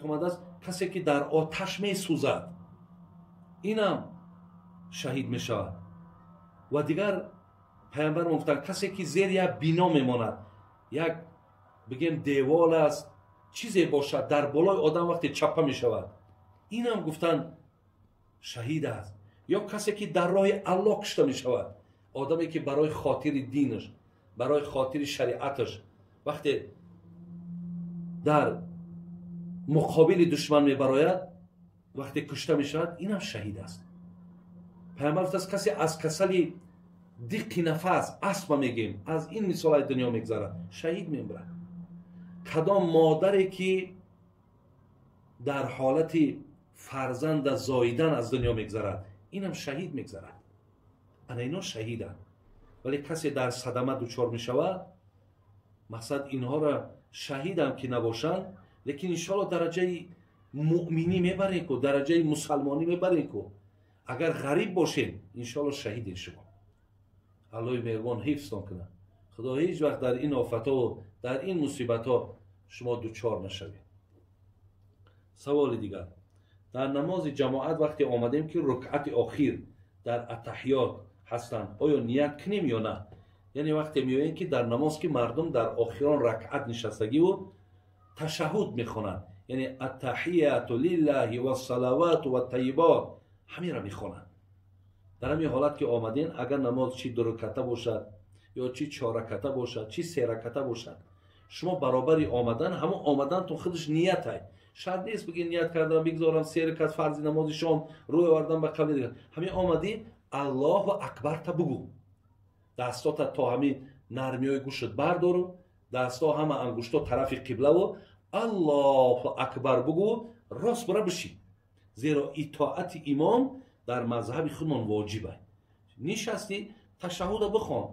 Омадааст касе ки дар оташ месӯзад, инам шаҳид мешавад. Ва дигар паямбар гуфтанд, касе ки зери як бино мемонад, як бигем девол аст, чизе бошад, дар болои одам вақте чапа мешавад, инам гуфтанд шаҳид аст. Ё касе ки дар роҳи Аллоҳ кушта мешавад, одаме ки барои хотири динаш, барои хотири шариаташ вақте дар муқобили душман мебарояд, вақте кушта мешавад, инам шаҳид аст. Паямбар гуфтааст, касе аз касали диққи нафас, астма мегем, аз ин мисолҳои дунё мегзарад, шаҳид мемирад. Кадом модаре ки дар ҳолати фарзанда зоидан аз дунё мегзарад, инам шаҳид мегзарад. Ана ино шаҳиданд. Вале касе дар садама дучор мешавад, мақсад инҳоро шаҳидам ки набошанд, лекин иншоалло дараҷаи муъминӣ мебарем ку, дараҷаи мусалмонӣ мебарем ку. Агар ғариб бошем, иншоалло шаҳидем шумо. Аллоҳи меҳрубон ҳифзтон кунад. Худо ҳеҷ вақт дар ин офатҳо, дар ин мусибатҳо шумо дучор нашавед. Саволи дигар: дар намози ҷамоат вақте омадем ки рукъати охир дар атаҳиёт ҳастанд, оё ният кунем ё на? Яъне вақте меоем ки дар намоз ки мардум дар охирон ракъат нишастагиву ташаҳҳуд мехонанд, яъне аттаҳияту лиллаҳи вассалавату ваттайибот, ҳаминро мехонанд. Дар ҳамин ҳолат ки омадем, агар намоз чи дураката бошад ё чи чораката бошад, чи сераката бошад, шумо баробари омадан, ҳамон омадантон худаш ниятай. Шарт нест бигӣ ният кардам, бигзорам се ракат фарзи намози шом, рӯй овардам ба қабли дигар. Ҳамин омадӣ, Аллоҳу акбарта бугӯ, дастота то ҳамин нармиҳои гӯшт бардору, дастҳо ҳама ангушто тарафи қиблаву Аллоҳу акбар бугӯ, рост бара бишӣ. Зеро итоати имом дар мазҳаби худмон воҷиб аст. Нишастӣ, ташаҳҳуда бихон,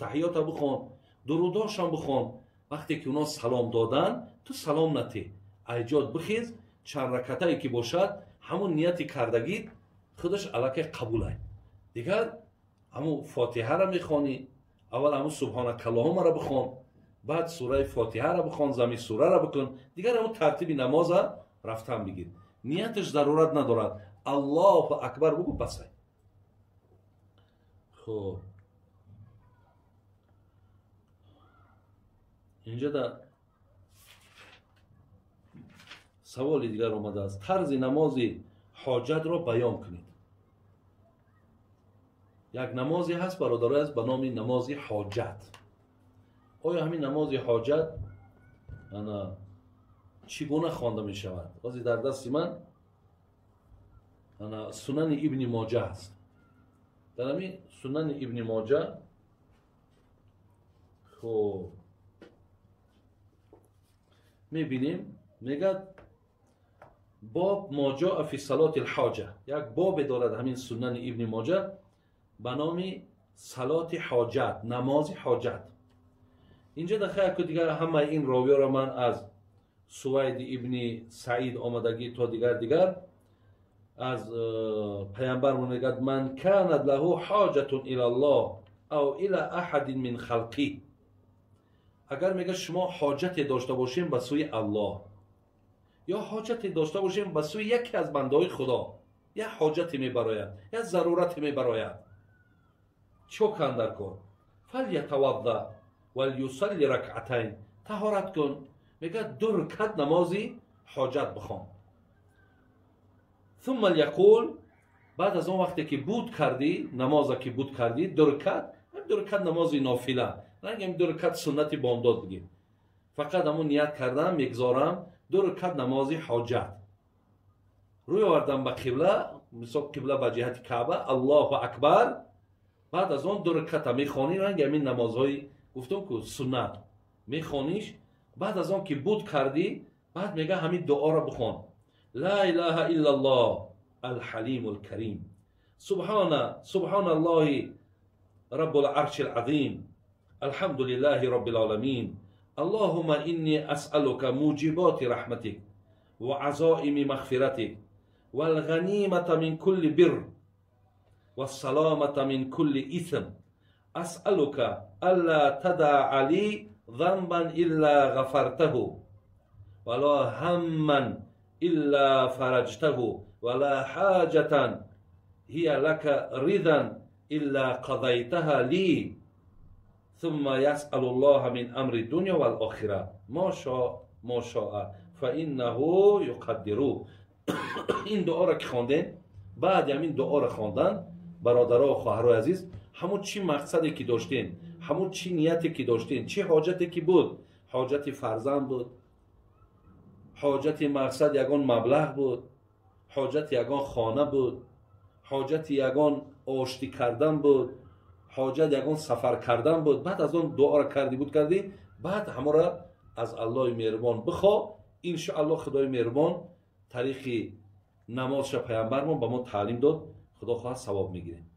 таҳиёта бихон, дурудошам бихон. Вақте ки оно салом додан, ту салом натӣ, айҷод бихез, чанд ракатае ки бошад, ҳамон нияти кардагӣ худаш аллакай қабул аст. Дигар ҳамон фотиҳаро мехонӣ, аввал ҳамон субҳонакаллоҳумаро бихон, баъд сураи фотиҳаро бихон, зами сураро бикун, дигар ҳамон тартиби намоза рафтан бигир. Нияташ зарурат надорад. Аллоҳу акбар бугӯ, басай. Хуб, инҷа да саволи дигар омадааст: тарзи намози ҳоҷатро баён кунед. Як намозе ҳаст, бародарои аст, ба номи намози ҳоҷат. Оё ҳамин намози ҳоҷат ана чӣ гуна хонда мешавад? Ҳозир дар дасти ман ана Сунани Ибни Моҷа аст. Дар ҳамин Сунани Ибни Моҷа хуб мебинем, мегӯяд боб моҷоа фи салоти лҳоҷа. Як бобе дорад ҳамин Сунани Ибни Моҷа ба номи салоти ҳоҷат, намози ҳоҷат. Инҷа даха яку дигар ҳамаи ин ровиёро ман аз Сувайди ибни Саид омадагӣ то дигар дигар аз паямбар мегӯяд: ман канат лаҳу ҳоҷатун ила Аллоҳ ав ила аҳадин мин халқи. Агар мегӯяд шумо ҳоҷате дошта бошем ба сӯи Аллоҳ ё ҳоҷате дошта бошем ба сӯи яке аз бандаҳои Худо, як ҳоҷате мебарояд, як зарурате мебарояд, чӣ кан дар кор? фалятавадда валюсалли ракъатайн, таҳорат кун, мегӯяд ду ракат намози ҳоҷат бихон. ثم لیقول، بعد از اون وقتی که بود کردی، نمازا که بود کردی، دو رکعت، هم دو رکعت نمازی نافله، نگیم دو رکعت سنتی بامداد بگیم، فقط همون نیت کردم میگذارم دو رکعت نمازی حاجت. روی آوردم به قبله، مثلا قبله به جهت کعبه، الله اکبر. بعد از اون دو رکعت میخوانی، رنگ همین نمازهای گفتم که سنت میخوانیش. بعد از اون که بود کردی، بعد میگه همین دعا را بخوان: لا اله الا الله الحلیم الکریم، سبحان سبحان الله رب العرش العظیم، الحمد لله رب العالمین، اللهم انی اسألك موجبات رحمتك وعزائم مغفرتك والغنیمة من كل بر والسلامة من كل إثم، أسألك ألا تدع لي ذنبا إلا غفرته ولا هما إلا فرجته ولا حاجة هي لك رضا إلا قضيتها لي ثم يسأل الله من أمر الدنيا والآخرة ما شاء فإنه يقدر. این دعا را که خواندین، بعد همین دعا را خواندن برادرها و خواهرای عزیز، همون چی مقصدی که داشتین، همون چی نیتی که داشتین، چی حاجتی که بود، حاجت فرزند بود، حاجت مقصد یگان مبلغ بود، حاجت یگان خانه بود، حاجت یگان آشتی کردن بود، حاجت یگان سفر کردن بود. بعد از آن دعا را کردی بود کردی، بعد همه را از الله مهربان بخوا. انشاءالله خدای مهربان طریق نمازش پیامبرمون به ما تعلیم داد، خدا خواهد ثواب میگیریم.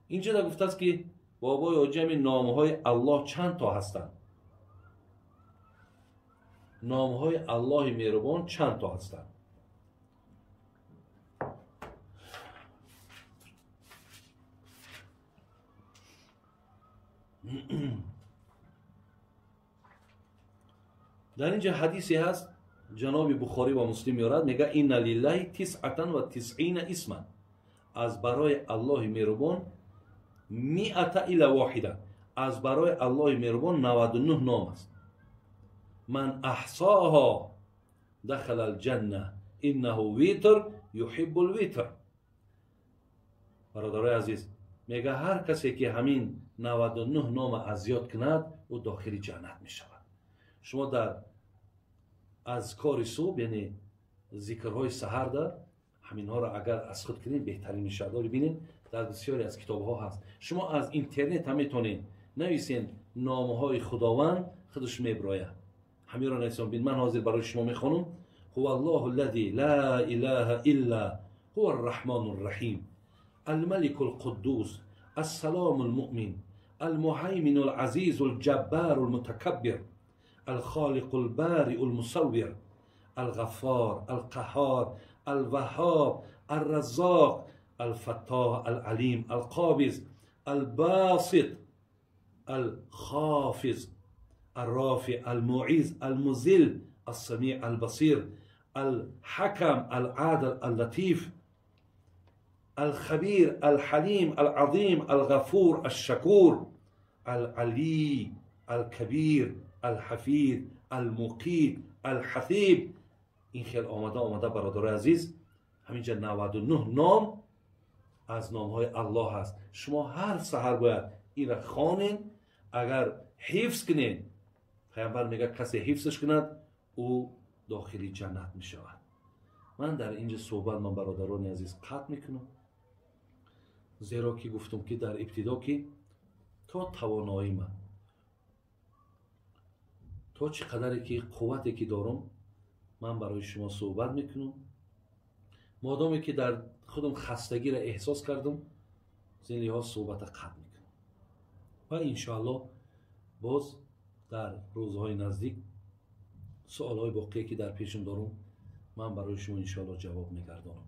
اینجا در گفته است که بابای آجم نامهای الله چند تا هستند؟ نامهای الله مهربان چند تا هستند؟ در اینجا حدیثی هست جناب بخاری و مسلم میارد، میگه ان لله 99 اسما، از برای الله مهربان 100 الی واحده، از برای الله مهربان 99 نام است. من احصاها دخل الجنه انه ویتر یحب الویتر. برادرای عزیز، میگه هر کسی که همین 99 نام از یاد کند او داخل جنت میشود. شما در اذکار صبح، یعنی ذکرهای سحر، در همینها را اگر از خود کنید بهترین میشود. ببینید در بسیاری از کتاب ها هست، شما از اینترنت هم میتونید نویسین نامهای خداوند، خودش میبراید. همین را نویسین. ببین من حاضر برای شما میخوانم. هو الله الذی لا اله الا هو الرحمن الرحیم الملك القدوس السلام المؤمن المهيمن العزيز الجبار المتكبر الخالق البارئ المصور الغفار القهار الوهاب الرزاق الفتاح العليم القابض الباسط الخافض الرافع المعز المذل السميع البصير الحكم العادل اللطيف الخبير الحليم العظيم الغفور الشكور العلي الكبير الحفيظ المقيت الحثيب. این خیلی آمده آمده برادرای عزیز، همینجا 99 نام از نامهای الله هست. شما هر سحر باید این را خوانین. اگر حفظ کنین، پیامبر میگه کسی حفظش کند او داخلی جنت میشود. من در اینجا صحبت من برادران عزیز قطع میکنم، زیرا که گفتم که در ابتدا که تا توانایی من، تا چه قدری که قوتی که دارم من برای شما صحبت میکنم. مادامی که در خودم خستگی را احساس کردم، زین لحاظ صحبت قطع میکنم و انشاءالله باز در روزهای نزدیک سوالهای باقی که در پیشم دارم من برای شما انشاءالله جواب میگردانم.